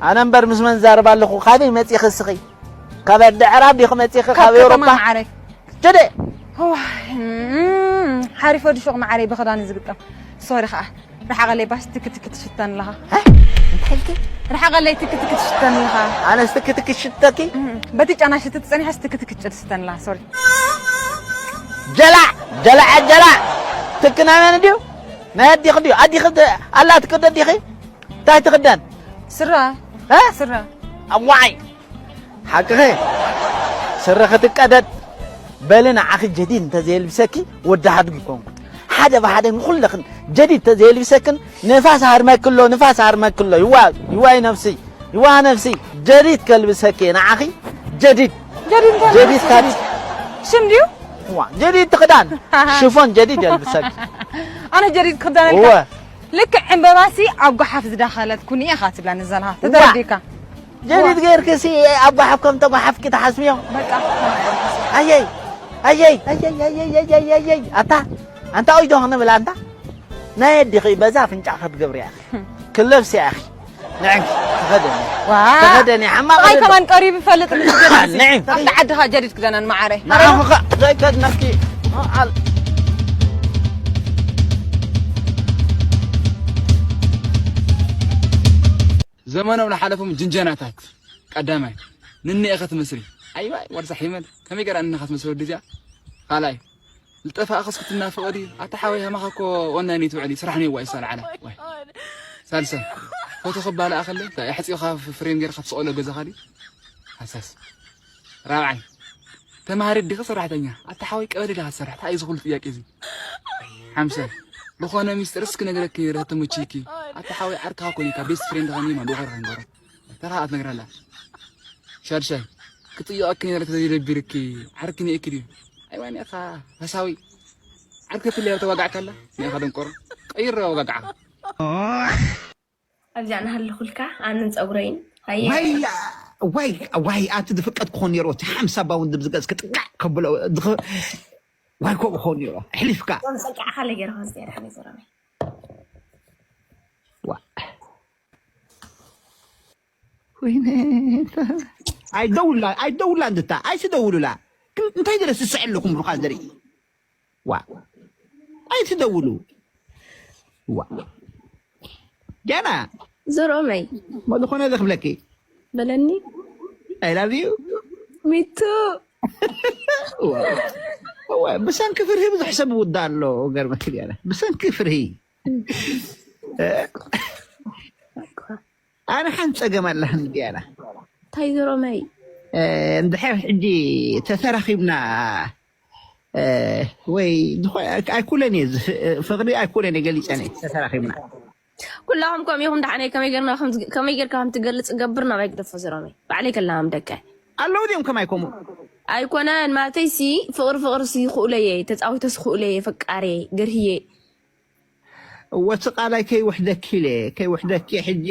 ኣነ እምበር ምስ መን ዝዛረብ ኣለኹ? ካበይ መጺኺ እስኺ? ካብ ኣዲ ዕራብ ዲኺ መጺኺ? ካብ ካብ ኤውሮጳ? ከተማ መዓረይ። ችደ! ዋይ፣ እም፣ ሓሪፍ ወዲ ሹቕ መዓረይ ብኽዳን እዩ ዝግጠም። ሶሪ ኸኣ። ርሓቐለይ ባስ ትክትክት ሽተን ኣለኻ። እ? እንታይ ኢልኪ? ርሓቐለይ ትክትክት ሽተን ኣለኻ። ኣነስ ትክትክት ሽተኪ? እም፣ በቲ ጨና ሽቲ ትጸኒሐስ ትክትክት ጭድ ሽተን ኣለኻ። ሶሪ። ጀላዕ፣ ጀላዕ፣ ጀላዕ። ትክና መን ድዩ? ናይ ኣዲኺ ድዩ? ኣዲኺ ተ-፣ ኣላ ትቅደድ ዲኺ? እንታይ ትኽደን? ስረ። እ? ስረ። ኣዋይ። ሓቅኺ። ስረ ክትቀደድ። በሊ ንዓኺ ጀዲድ እንተዘየልብሰኪ ወዲ ሓድጉ ይኮንኩ። ሓደ ብሓደ ንኹለኽን ጀዲድ እንተዘየልብሰክን ንፋስ ሃርመክሎ፣ ንፋስ ሃርመክሎ። ይዋ፣ ይዋይ ነፍሲ፣ ይዋ ነፍሲ። ጀዲድ ከልብሰኪ ንዓኺ ጀዲድ። ጀዲድ እንታይ ጀዲድ ማለት እዩ? ካዲ። ሽም ድዩ? ዋ፣ ጀዲድ ትኽዳን። ሽፎን ጀዲድ የልብሰኪ። ኣነ ጀዲድ ክኽዳነልካ? እወ። ልክዕ ዕምበባሲ ኣብ ጓሓፍ ዝዳኸለት ኩኒ ኢኻ ትብላኒ ዘለኻ። ዋ። ተተረዲእካ። ጀዲድ ዋ። ጌርክሲ ኣብ ጓሓፍ ከም ተጓሓፍኪ ትሓስብዮ? በቃ። ኣየይ፣ ኣየይ፣ ኣየይ፣ ኣየይ፣ ኣየይ፣ ኣየይ፣ ኣታ፣ ኣንታ ኦይ ዶ ክንብል ኣንታ? ናይ ኣዲኺ በዛ ኣፍንጫ ክትገብርያ ኢኺ። ክለብስያ ኢኺ። ንዕንኪ፣ ተኸደኒ። ዋ። ተኸደኒ፣ ሓማቕ ኣይ፣ ኣይደለም። ከማን ቀሪቡ ይፈልጥ ምስ ጀዲድ። ንዕንኪ። ኣብቲ ዓድኻ ጀዲድ ክደነን መዓረይ። ንዓኺ ኸ ዘይከድነኪ። ኣል- ዘመኖም ለሓለፎም ጅንጀናታት። ቀዳማይ፣ ንኒ ኢኸ ትመስሊ። ኣይዋይ፣ ወርሳ ሒመል። ከመይ ገይራ ንኒ ኢኻ ትመስል ወዲ እዚኣ? ካልኣይ፣ ልጠፋእኽስ ክትናፍቕ ድዩ? ኣታ ሓወይ፣ ከማኻ እኮ ኦንላይን ኣይትውዕል እዩ፣ ስራሕ ነይዋ እዩ፣ ሳልዓላ። ወይ። ሳልሳይ፣ ፎቶ ክባልኣ ከለ፣ እንታይ ኣሕጺኻ ፍ-፣ ፍሬም ጌርካ ትስቐሎ ገዛኻ ድዩ? ሃሳስ። ራብዓይ፣ ተማሃሪት ዲኺ ሰራሕተኛ? ኣታ ሓወይ፣ ቀበሌ ዲኻ ትሰርሕ? እንታይ እዩ እዚ ኩሉ ጥያቄ እዚ? ሓምሳይ፣ ዝኾነ ሚስጥርስ ክነግረኪ ነይረ ተተመችይኪ። ኣታ ሓወይ፣ ዓርክኻ ኮን ኢልካ፣ ቤስት ፍሬንድኻ እኒማ፣ ዶ ኸይርካ ንገሮ። ተኻ ኣትነግረላ። ሻድሻይ፣ ክጥይቐኪ ነይረ ተዘይደቢርኪ፣ ዓርኪ ኒኤኪ ድዩ? ኣይዋ ኒኤኻ፣ ፈሳዊ። ዓርኪ ተትልያ ተዋጋዕካላ፣ ኒኤኻ ደንቆሮ። ቀይር ኣወጋግዓኻ። ኣብዚኣ እናሃለኹልካ ኣንን ጸጉረይን። ኣየ። ዋይ፣ ዋይ፣ ዋይ፣ ኣቲ ዝፍቀድ ክኾን ነይሩ፣ እቲ ሓምሳ ባውንድ ብዝገዝ ክጥቃዕ ከብሎ፣ ድኽ-፣ ዋይ፣ ከምኡ ክኾን ነይሩ፣ ኣሕሊፍካ። ጸግዓኻ ለገይርኻ ዝያዳ ሓመይ ዘረባይ። ዋ። ወይኔ። ኣይደውላ፣ ኣይደውላ እንድታ፣ ኣይትደውሉላ። ግን እንታይ ድረስ ዝስዕል ኣለኩም ብሩኻ ዘርኢ? ዋ። ኣይትደውሉ። ዋ። ጀና። ዘርኦመይ። ሞ ዝኾነ ዝኽብለኪ። በለኒ። I love you. Me too. እዋ፣ ብሰንኪ ፍርሂ ብዙሕ ሰብ ይውዳእ ኣሎ። ገርመኪ ዲያና፣ ብሰንኪ ፍርሂ። ኣነ ሓንቲ ጸገም ኣለኒ ዲያና። እንታይ ዝሮመይ? እንድሕር ሕጂ ተተራኺብና፣ ወይ ዝኾ-፣ ኣይኩለን እየ ዝፍ-፣ ፍቕሪ ኣይኩለን እየ ገሊጸን እየ ተተራኺብና። ኩላኹም ከምኡ ኢኹም። ደሓነይ ከመይ ጌርና ከም ዝግ-፣ ከመይ ጌርካ ከም ትገልጽ ገብር ናባይ ግደፎ ዝሮመይ። ባዕለይ ከላም ደቀ ኣለዉ ድዮም ከማይ ከምኡ? ኣይኮነን ማለተይ ሲ ፍቕሪ ፍቕሪ ሲ ክኡለየ ተጻዊተስ ክኡለየ ፈቃሬ ገርህየ ወቲ ቃላይ ከይውሕደኪ ኢለ፣ ከይውሕደኪ ሕጂ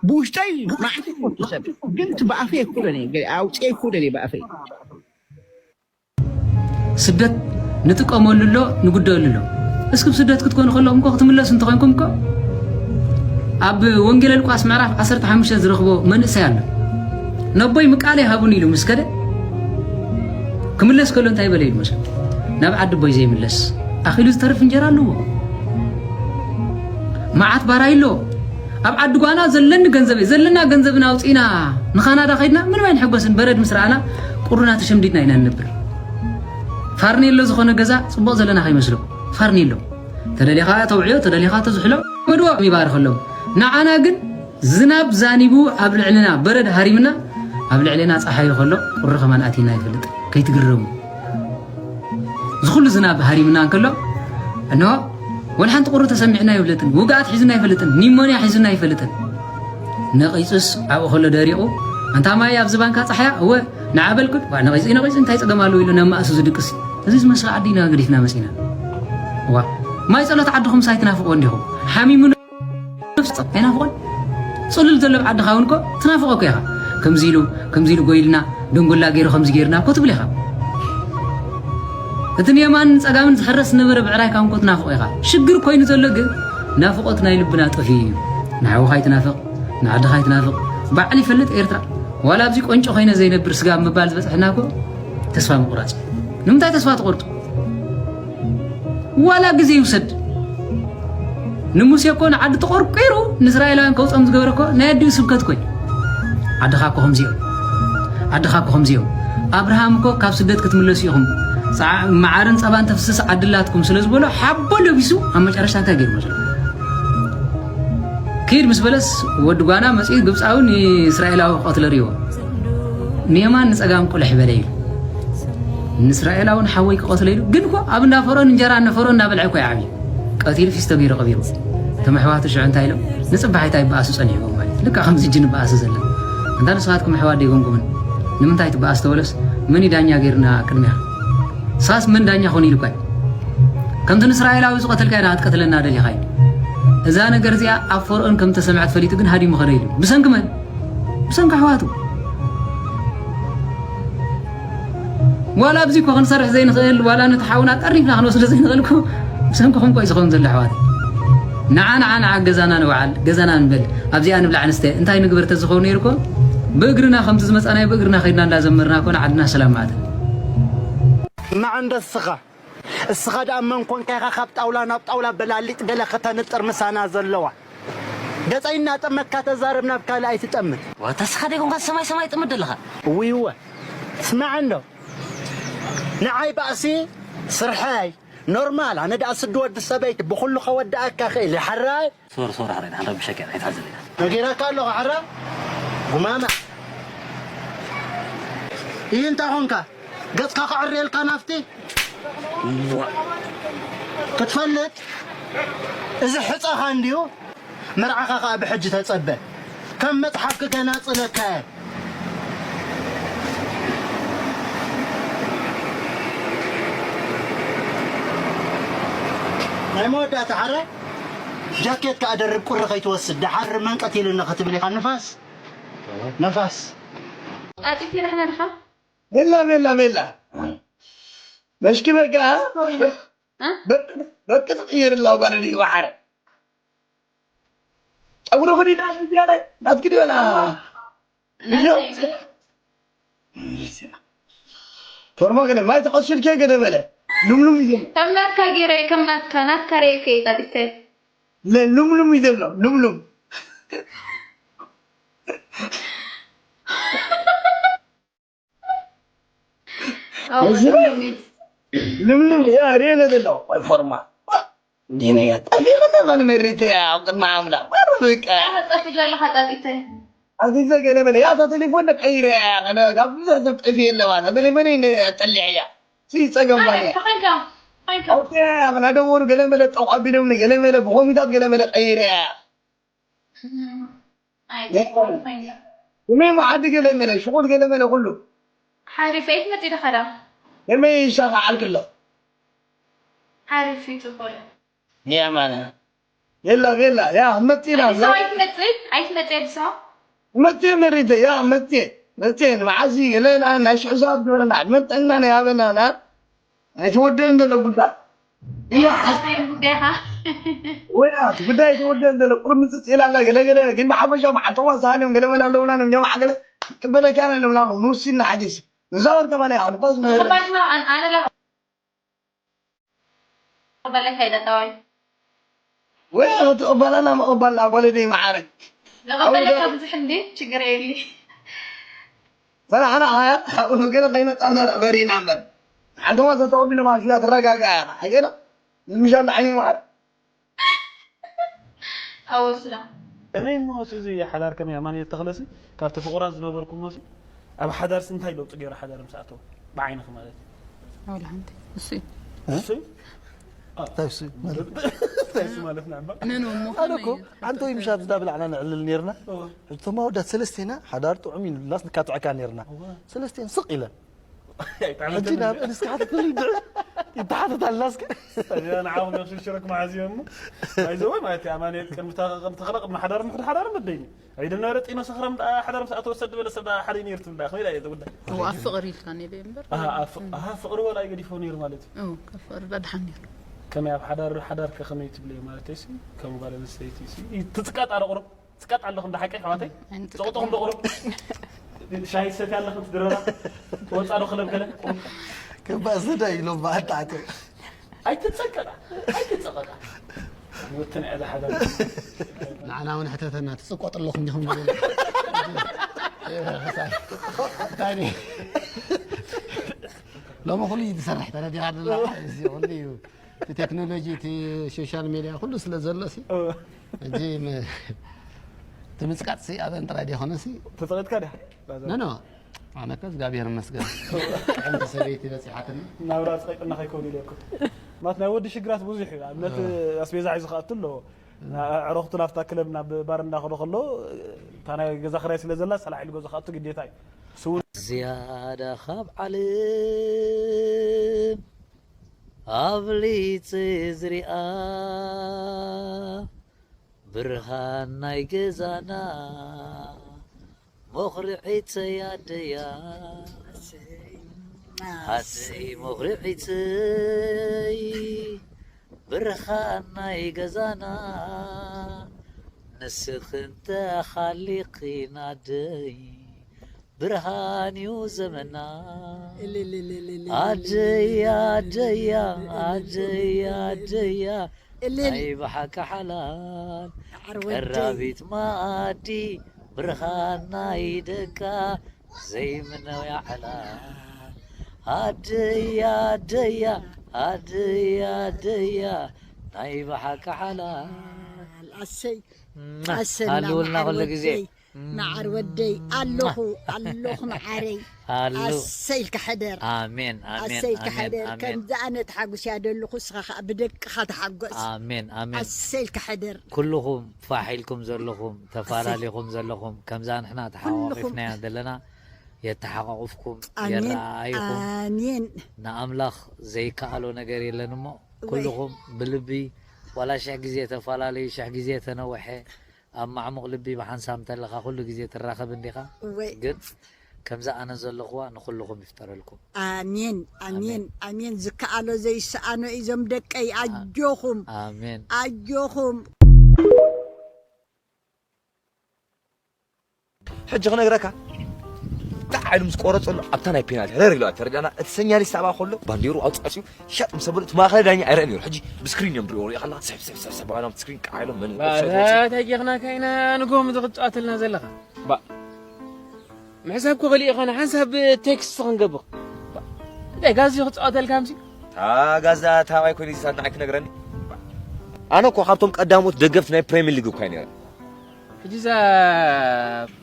ብውሽጠይ ማዕት ይፈቱ ሰብ፣ ግን እቲ ብኣፈይ ኣይኩለን እየ፣ ገ-፣ ኣውፅኤ ኣይኩለን እየ ብኣፈይ። ስደት ንጥቀመሉ ኣሎ ንጉደሉ ኣሎ። እስኪ ብስደት ክትኮኑ ከለኹም እኮ ክትምለሱ እንተኾይንኩም እኮ ኣብ ወንጌል ሉቃስ ምዕራፍ ዓሰርተ ሓሙሽተ ዝረኽቦ መንእሰይ ኣሎ። ነቦይ ምቃለይ ሃቡኒ ኢሉ ምስ ከደ ክምለስ ከሎ እንታይ በለ ኢሉ መሰል ናብ ዓዲ ቦይ ዘይምለስ ኣኺሉ ዝተርፍ እንጀራ ኣለዎ። መዓት ባራይ ኣሎ። ኣብ ዓዲ ጓና ዘለኒ ገንዘብ ዘለና ገንዘብና ኣውፂና ንካናዳ ከይድና ምንም ኣይንሕጎስን። በረድ ምስ ረኣና ቁርና ተሸምዲድና ኢና ንነብር። ፋርኔሎ ዝኾነ ገዛ ፅቡቕ ዘለና ከይመስሎ ፋርኔሎ ተደሊኻ ተውዕዮ ተደሊኻ ተዝሕሎ መድዋ ይባርኸሎም። ንዓና ግን ዝናብ ዛኒቡ ኣብ ልዕልና በረድ ሃሪምና ኣብ ልዕልና ፀሓዩ ከሎ ቁሪ ከማን ኣቲና ይፈልጥ። ከይትግረሙ። ዝኹሉ ዝናብ ሃሪምና እንከሎ እንሆ ወላ ሓንቲ ቁሪ ተሰሚዕና ይፍለጥን፣ ውግኣት ሒዝና ይፈልጥን፣ ኒሞንያ ሒዙና ይፈልጥን። ነቒጹስ ኣብኡ ከሎ ደሪቑ ኣንታ ማይ ኣብዚ ባንካ ጸሓያ እወ ንዓበልኩድ ዋ ነቒጹ ነቒጹ እንታይ ጸገም ኣለዎ ኢሉ ናብ ማእሱ ዝድቅስ እዚ ዝመስል ዓዲ ኢና ገዲፍና መጺና። ዋ ማይ ጸሎት ዓድኹም ሳይትናፍቕዎ እንዲኹም ሓሚሙ ነፍሲ ጸጥ ኣይናፍቖን። ጽሉል ዘሎ ዓድኻ እውን እኮ ትናፍቖ እኮ ኢኻ። ከምዚ ኢሉ ከምዚ ኢሉ ጎይልና ደንጎላ ገይሩ ከምዚ ገይርና እኮ ትብል ኢኻ። እቲ ንየማንን ጸጋምን ዝሕረስ ዝነበረ ብዕራይካ እውን እኮ ትናፍቖ ኢኻ። ሽግር ኮይኑ ዘሎ ግን ናፍቖት ናይ ልብና ጠፊኡ እዩ። ንሓውኻ ኣይትናፍቕ፣ ንዓድኻ ኣይትናፍቕ። ባዕሉ ይፈልጥ ኤርትራ ዋላ ኣብዚ ቆንጮ ኮይነ ዘይነብር ስጋብ ምባል ዝበጽሐና እኮ ተስፋ ምቑራጽ። ንምንታይ ተስፋ ትቖርጹ? ዋላ ግዜ ይውሰድ። ንሙሴ እኮ ንዓዲ ተቆርቂሩ ንእስራኤላውያን ከውፅኦም ዝገበረ እኮ ናይ ኣዲኡ ስብከት እኮ እዩ። ዓድኻ እኮ ከምዚኦም ዓድኻ እኮ ከምዚኦም ኣብርሃም እኮ ካብ ስደት ክትምለሱ ኢኹም ፃ- መዓርን ፀባን ተፍስስ ዓድላትኩም ስለ ዝበሎ ሓቦ ለቢሱ ኣብ መጨረሽታ እንታይ ገይሩ መስሎ ክድ ምስ በለስ ወዲ ጓና መፅኡ ግብፃዊ ንእስራኤላዊ ክቐትለ ርዎ ንየማን ንፀጋም ቁልሕ በለ ኢሉ ንእስራኤላዊ ንሓወይ ክቐትለ ኢሉ ግን እኮ ኣብ እንዳ ፈርኦን እንጀራ እነ ፈርኦን እናበልዐ እኮ ይዓብዩ ቀቲሉ ፊስቶ ገይሩ ቀቢሩ እቶም ኣሕዋቱ ሽዑ እንታይ ኢሎም ንፅባሒታ ይበኣሱ ፀኒሕዎም ማለት ልካ ከምዚ እጂ ንበኣሱ ዘለና እንታ ንስኻትኩም ኣሕዋት ደይጎምጉምን ንምንታይ ትበኣስ ተበለስ መን ዳኛ ገይርና ቅድሚያ ሳስ መን ዳኛ ኾን ኢልኳይ ከምቲ ንእስራኤላዊ ዝቐተልካ ኢና ክትቀትለና ደሊኻ እዩ እዛ ነገር እዚኣ ኣብ ፈርኦን ከም ተሰምዐት ፈሊጡ ግን ሃዲሙ ኸደ ኢሉ ብሰንኪ መን ብሰንኪ ኣሕዋቱ ዋላ ኣብዚ እኮ ክንሰርሕ ዘይንኽእል ዋላ ነቲ ሓውና ጠሪፍና ክንወስዶ ዘይንኽእል እኮ ብሰንክኹም እኮ እዩ ዝኸውን ዘሎ ኣሕዋት ንዓ ንዓ ንዓ ገዛና ንውዓል ገዛና ንበል ኣብዚኣ ንብላዕ ንስተ እንታይ ንግበር ተዝኸውን ነይሩ እኮ ብእግርና ከምቲ ዝመፃናዮ ብእግርና ከይድና እንዳዘመርና እኮ ንዓድና ሰላም ማእተን እማዕ እንደስኻ እስኻ ደኣ መን ኮንካ ኢኻ ካብ ጣውላ ናብ ጣውላ በላሊጥ ገለ ከተንጥር ምሳና ዘለዋ ገጸይ እናጠመካ ተዛረብ ናብ ካልእ ኣይትጠምት ዋታ እስኻ ደይ ኮንካ ሰማይ ሰማይ ጥምት ዘለኻ እውይ እወ ስማዕ እንዶ ንዓይ ባእሲ ስርሐይ ኖርማል ኣነ ደኣ ስዲ ወዲ ሰበይቲ ብኹሉ ከወድኣካ ክእል እየ ሓራይ ሶር ሶር ሓራይ ንሓን ረብሸካ ኣይትሓዘለና ነጊረካ ኣለኹ ሓራ ጉማማ ይህ እንታይ ኾንካ ገጽካ ክዕርየልካ ናፍቲ ክትፈልጥ እዚ ሕጸኻ እንድዩ መርዓኻ ኸኣ ብሕጂ ተጸበ ከም መጽሓፍ ክገናጽለካ እየ ናይ መወዳእታ ሓረ ጃኬት ከኣ ደርብ ቁሪ ከይትወስድ ደሓር መንቀት ኢሉኒ ክትብል ኢኻ ንፋስ ነፋስ ጣጢት ይረሕና ድኻ ሜላ ሜላ ሜላ መሽኪ በቃ በቂ ትቕይር ላው ጋር ዲ ባሕር ጨጉሪ ኹዲ ናትኪ ዲበላ ፎርማ ገደ ማይ ተቐሱልከ ገደ በለ ሉምሉም እዩ ከም ናትካ ገይረ ከም ናትካ ናትካ ርእየ ከይጣጢተ ሉምሉም እዩ ዘሎ ሉምሉም ልምልም እያ ርኤ ዘለኹ ወይ ፎርማ እንዲነ እያ ጠፊእና ንመሪት እያ ኣብ ቅድሚ ኣምላኽ በቃ። ጠፊ ዘለኻ ጠጢተ ኣዚዘ ገለ መለ እያ እታ ቴሌፎን ቀይረ እያ ካብ ብዙሕ ሰብ ጠፊ ኣለዋ ተበለ መነ ጠሊዐ እያ ሲ ጸገም ባለ ተኸንካ ተኸንካ ኦኬ ኣበላ ደወሉ ገለ መለ ጠቋ ቢሎምኒ ገለ መለ ብኮሚታት ገለ መለ ቀይረ እያ ኣይኮንኩን። እመይ መዓዲ ገለ መለ ሽቁል ገለ መለ ኩሉ ሓሪፍ ኣይትመጽእ ዲኻ ዳ? ከመይ ይሻኻዓልክ ኣሎ? ሓሪፍ ይጽቡቅ። የማነ የላ የላ ያ መጺና ኣዲስ ኣበባ ኣይትመጽእ ኣይትመጽእ ኣዲስ ኣበባ መጺ መሪተ ያ መጺ መጺ ንመዓዚ ገለ ናይ ሽዑ ሰባት ገበረና ዕድመን ጥዕናን ያበናና ኣይተወደን ዘሎ ጉዳይ ጉዳይኻ ወይ ኣት ጉዳይ ተወደን ዘሎ ቁርምፅፅ ኢላ ኣላ ገለገለ ግን ብሓፈሻ መዓልተዋ ሳሃን እዮም ገለመን ኣለውና እዮም ጀማዓ ገለ ቅበለካ ኣለውና ንውሲና ሓዲስ ንዛወር ከማን ንፋስ ንበለካ ኢለ ጠዋይ ወይ ኣትቕበላና ምቕባልና ጓለደይ መዓረ ንቐበለካ ብዙሕ እንዲ ችግር የብሊ ሰላሕና ሃያ ኣብኡ ገለ ከይመጻና በሪና እምበር ሓንተማ ተተቐቢሉ ማለት እዛ ትረጋግኣ ኢኻ ሓቂና ንምሻል ዓይኒ ማለት ኣወስዳ እመይ እሞ እቲ እዚ ሓዳር ከመይ ኣማኑኤል ተኽለሲ ካብቲ ፍቑራት ዝነበርኩሞ ሲ ኣብ ሓዳርሲ እንታይ ለውጢ ገይሩ ሓዳር ምስ ኣተወ ብዓይንኺ ማለት እዩ ኣውላ ሓንቲ እሱ እዩ እሱ እዩ እንታይ እሱ ማለት እንታይ እሱ ማለት ንዕባ ነን እሞ ኣነ እኮ ሓንቲ ወይ ምሻብ ዝዳ ብላዕና ነዕልል ነርና ሕቶማ ወዳት ሰለስቴና ሓዳር ጥዑም እዩ ንብላስ ንካትዐካ ነርና ሰለስቴን ስቕ ኢለን ሕጂ ናብ እንስካ ሓተትልይ ድዕ ይተሓተት ኣላ እስከ ንዓኹም ነብሲ ሽረክ መሓዝ እዮም ባይዘወ ማለት እዩ ኣማኑኤል ቅድሚ ተኸለ ቅድሚ ሓዳር ምሕድ ሓዳር መደይኒ ኣይደ ነበረ ጢኖ ሰኽራም ደኣ ሓዳር ምስ ኣተወ ሰብ ዝበለ ሰብ ደኣ ሓደ ነይሩ ትብል ደኣ ከመይ ደኣ እየ ጉዳይ እዋ ኣብ ፍቕሪ ኢልካ ነይሩ እምበር ኣሃ ፍቕሪ ወላ ይገዲፎ ነይሩ ማለት እዩ እው ካብ ፍቕሪ ደኣ ድሓን ነይሩ ከመይ ኣብ ሓዳር ሓዳር ከ ከመይ ትብልዮ ማለት እዩ ከም ጓል ኣንስተይቲ ትፅቀጥ ኣረ ቁሩብ ትስቀጥ ኣለኹ እንዳ ሓቀይ ኣሕዋተይ ኣይንጥቀም። ፅቕጥኹም ዶ ቁሩብ ሻሂ ትሰትያ ኣለኹ ትድረራ ትወፃ ዶ ክለብ ገለ ቁሩብ ክባእ ዝዳ ኢሎም በኣታዕተ ኣይትፀቀጣ ኣይትፀቀጣ ወትን ዕዳ ሓዳ ንዓና እውን ሕተተና ትፅቆጥ ኣለኹም ዲኹም ዝብል እንታይ ሎሚ ኩሉ እዩ ዝሰርሕ ተረዲኻ ደላ እዚ ኩሉ እዩ እቲ ቴክኖሎጂ እቲ ሶሻል ሜድያ ኩሉ ስለ ዘሎ ሲ ሕጂ ትምፅቃጥ ሲ ኣበን ጥራይ ዲኾነ ሲ ተፀቂጥካ ዲኻ ኖ ኖ ኣነ ከ እግዚኣብሔር ይመስገን ሓንቲ ሰበይቲ በፂሓትኒ ናብራ ፀቂጥና ከይከውን ኢለኩም ማለት ናይ ወዲ ሽግራት ብዙሕ እዩ ኣብነት ኣስቤዛ ሒዙ ከኣቱ ኣለዎ ኣዕረኽቱ ናብታ ክለብ ናብ ባር እንዳኸዶ ከሎ እታ ናይ ገዛ ክራይ ስለ ዘላ ሰላሕ ኢሉ ገዛ ከኣቱ ግዴታ እዩ ስውን ዝያዳ ካብ ዓለም ኣብሊጽ ዝሪኣ ብርሃን ናይ ገዛና መኹርዒተይ ኣደያ ኣደይ መኹርዒተይ ብርሃን ናይ ገዛና ንስኽን ተኻሊኽን ኣደይ ብርሃን እዩ ዘመና ኣደያ ኣደያ ኣደያ ኣደያ ናይ ብሓቂ ሓላል ቀራቢት ማኣዲ ብርሃን ናይ ደቃ ዘይምነው ያዕላ ኣደያ ኣደያ ኣደያ ኣደያ ናይ ብሓቂ ሓላል ኣሰይ ኣሰይ ሃልውልና ኩሉ ግዜ መዓር ወደይ ኣለኹ ኣለኹ መዓረይ ኣሰይ ኢልካ ሕደር ኣሜን ኣሜን ኣሰይ ኢልካ ኣሜን ሕደር ኣሜን ከምዚ ኣነ ተሓጉስ እያ ደለኹ እስኻ ከዓ ብደቅኻ ተሓጎስ ኣሜን ኣሜን ኣሰይ ኢልካ ሕደር ኩልኹም ፋሕ ኢልኩም ዘለኹም ተፈላለኹም ዘለኹም ከምዛ ንሕና ተሓቋቂፍናያ ዘለና የተሓቋቁፍኩም ኣሜን የረኣይኹም ኣሜን ንኣምላኽ ዘይከኣሎ ነገር የለን እሞ ኩልኹም ብልቢ ዋላ ሽሕ ግዜ ተፈላለዩ ሽሕ ግዜ ተነውሐ ኣብ ማዕሙቕ ልቢ ብሓንሳብ እንተለኻ ኩሉ ግዜ ትራኸብ እንዲኻ እወይ ግን ከምዛ ኣነ ዘለኽዋ ንኹልኹም ይፍጠረልኩም ኣሜን ኣሜን ኣሜን ዝከኣሎ ዘይሰኣኖ እዞም ደቀይ ኣጆኹም ኣሜን ኣጆኹም ሕጂ ክነግረካ ጣዕ ኢሉ ምስ ቆረፀሉ ኣብታ ናይ ፔናልቲ ረር ኢሉ ተረዳና እቲ ሰኛሊስት ኣብኣ ከሎ ባንዴሩ ኣውፃፅዩ ሻጥ ምስ ኣበሉ እቲ ማእኸላይ ዳኛ ኣይረአን ነይሩ ሕጂ ብስክሪን እዮም ድሪኦ ሪኢኻላ ሰብ ሰብ ሰብ ሰብ ባዕሎም ስክሪን ቃዕ ኢሎም መን እንታይ ጌኽናካ ኢና ንጎም ዝኽትጫወተልና ዘለኻ ምሕሳብ ኮኸሊ ኢኻ ንሓንሳብ ቴክስት ክንገብር እንታይ ጋዝ እዩ ክፃወተልካ ምሲ? እታ ጋዝ እታ ኣባይ ኮይኑ ዚሳት ንዓይ ክነግረኒ? ኣነ እኮ ካብቶም ቀዳሞት ደገፍቲ ናይ ፕሪሚየር ሊግ እኳ ነይረ። ሕጂ እዛ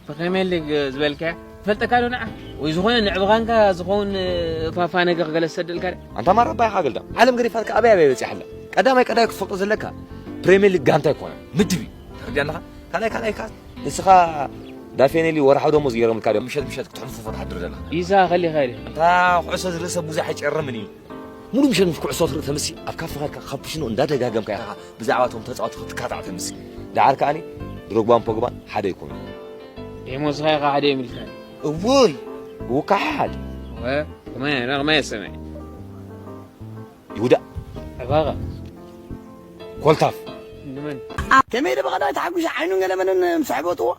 ፕሪሚየር ሊግ ዝበልካያ ትፈልጠካ ዶ ንዓ? ወይ ዝኾነ ንዕብኻንካ ዝኸውን ፋፋ ነገር ገለ ዝሰደልካ ዶ? ኣንታ ማራ ኣባይኻ ገልዳ ዓለም ገዲፋትካ ኣበይ ኣበይ በፂሓ ኣላ? ቀዳማይ ቀዳይ ክትፈልጦ ዘለካ ፕሪሚየር ሊግ ጋንታ ኣይኮነን፣ ምድብ እዩ። ተረዲኣለኻ? ካልኣይ ካልኣይ ከኣ ንስኻ ዳፌኔሊ ወርሓዊ ደሞዝ ገይሮምልካ ድዮም ምሸት ምሸት ክትሕንፍፎ ትሓድር ዘለኻ? ይዛ ከሊኻ ኢለ። እታ ኩዕሶ ዝርኢ ሰብ ብዙሕ ኣይጨርምን እዩ። ሙሉ ምሸት ምስ ኩዕሶ ትርኢ ተምሲ ኣብ ካፈ ኸድካ ካፑሽኖ እንዳደጋገምካ ኢኻ ብዛዕባ እቶም ተጻወቲ ክትካታዕ ተምሲ። ደሓር ከኣኒ ድሮግባን ፖግባን ሓደ ይኮኑ። ዴሞስኻ ኢኻ ሓደ እዮም ኢልካ። እውይ! ውካሓድ! ወ-፣ ከማይ፣ ከማይ ሰማይ። ይሁዳ። ዕባኻ። ኮልታፍ። ንመን? ከመይ ኢለ ብቐዳይ ተሓጒሰ ዓይኑን ገለመልን ምስ ኣሕበጥዎ፣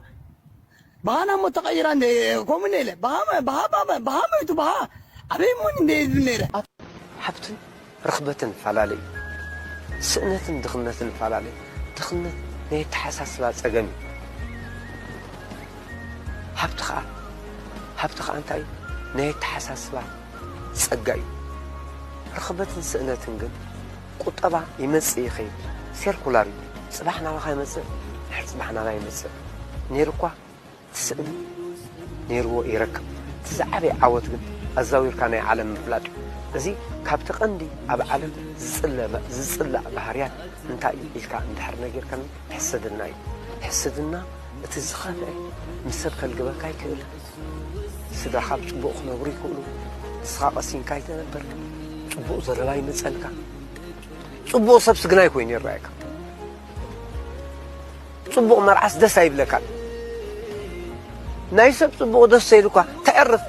ብሃና እሞ ተቐይራ እንደ፣ ከምኡ እንደ ኢለ፣ ብሃ፣ ብሃ፣ ብሃ፣ ብሃ መይቱ፣ ብሃ። ኣበይ እሞ እንደ ኢሉ ነይረ። ሃብትን ርኽበትን ፈላለዩ። ስእነትን ድኽነትን ፈላለዩ። ድኽነት ናይ ኣተሓሳስባ ጸገም እዩ። ሃብቲ ኸኣ፣ ሃብቲ ኸኣ እንታይ እዩ? ናይ ኣተሓሳስባ ጸጋ እዩ። ርኽበትን ስእነትን ግን ቁጠባ ይመጽእ ይኸይድ፣ ሴርኩላር እዩ። ጽባሕ ናባኻ ይመጽእ፣ ድሕሪ ጽባሕ ናባይ ይመጽእ። ነይሩ እኳ ትስእን ነይርዎ ይረክብ። እቲ ዝዓበየ ዓወት ግን ኣዛዊርካ ናይ ዓለም ምፍላጥ እዩ። እዚ ካብቲ ቀንዲ ኣብ ዓለም ዝጽለ-፣ ዝጽላእ ባህርያት እንታይ እዩ ኢልካ እንድሕር ነጊርካኒ፣ ሕስድና እዩ። ሕስድና እቲ ዝኸፍአ ምስ ሰብ ከልግበካ ይክእል። ስድራኻ ብጽቡቕ ክነብሩ ይክእሉ። ንስኻ ቀሲንካ ኣይተነበር። ጽቡቕ ዘረባ ይመጸልካ። ጽቡቕ ሰብሲ ግናይ ኮይኑ ይረኣየካ። ጽቡቕ መርዓስ ደስ ኣይብለካን። ናይ ሰብ ጽቡቕ ደስ ዘይልኳ ተዕርፍ።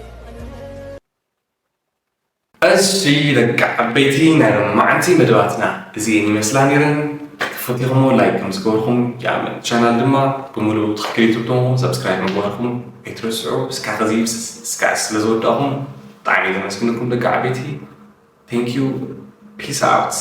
እሺ ደቂ ዓበይቲ፣ ናይ ሎማዓንቲ መደባትና እዚኤን ይመስላ ነይረን። ተፈቲኹሞ ላይክ ከም ዝገበርኩም፣ የኣምን ቻናል ድማ ብምሉኡ ትኽክል ዩቱብ ተምኹም ሰብስክራይብ ምግባርኩም ኣይትረስዑ። እስካዕ ከዚ እስካዕ ስለ ዝወዳእኹም ብጣዕሚ እየ ዘመስግነኩም ደቂ ዓበይቲ። Thank you. Peace out.